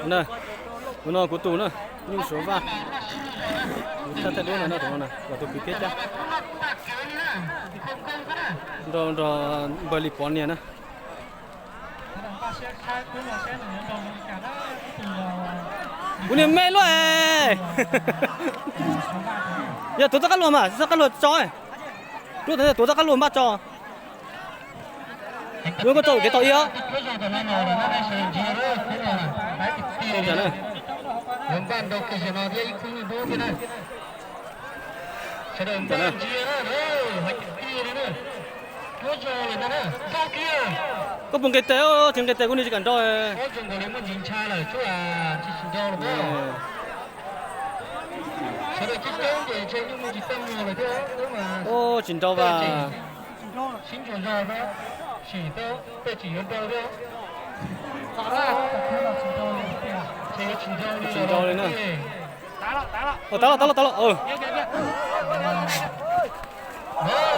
Na, tus no kuv tus na, Nyuj Suav Vaj. Kuv thaij thaij duab ntawm no, tus no na, kom tus kwv thiab cab. Nrog, nrog npawg Lis Pov niag na. Kuv niag me luaj. Yog tuav txoj qab luag mas, txoj qab luag tso. Rub tau tuav txoj qab luag npaj tso. Yuav koj tso kev tau ib os. Koj puas nqis tes, tsis nqis tes kuv niag tsis kam nrau. Tsis nrau vas. Tsis nrau li na. Tab loj, tab loj, tab loj.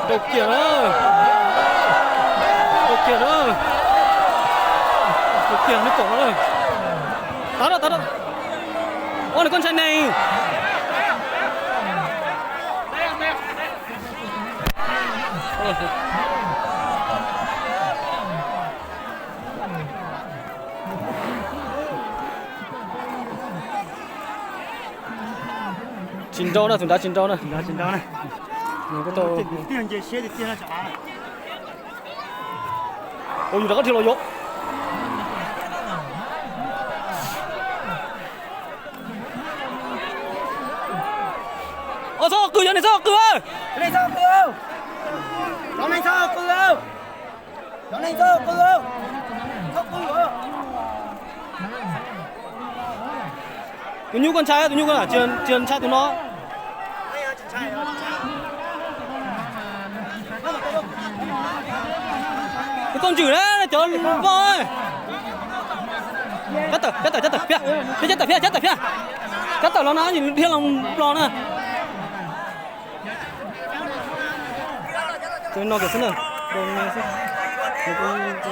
Nrau kiag na. Nrau kiag na. Nrau kiag neb pom no. Tab loj, tab loj. Ob nws koj ntshai neeg. Tsis nrau na, tus nrad tsis nrau na. Nrad tsis nrau na. Nws kuj tau. Ua yus rov qab dhia los yuav. Os, txhob qw, yog neeg txhob qw. Tus nyuj koj ntshai, tus nyuj koj tsis ntshai tus no. Tus koj ntswm na cov voj. Cab tawm, cab tawm, cab tawm, cab tawm, cab tawm, cab tawm los no dhia los los na. Tus no kiag xwb na, xwb.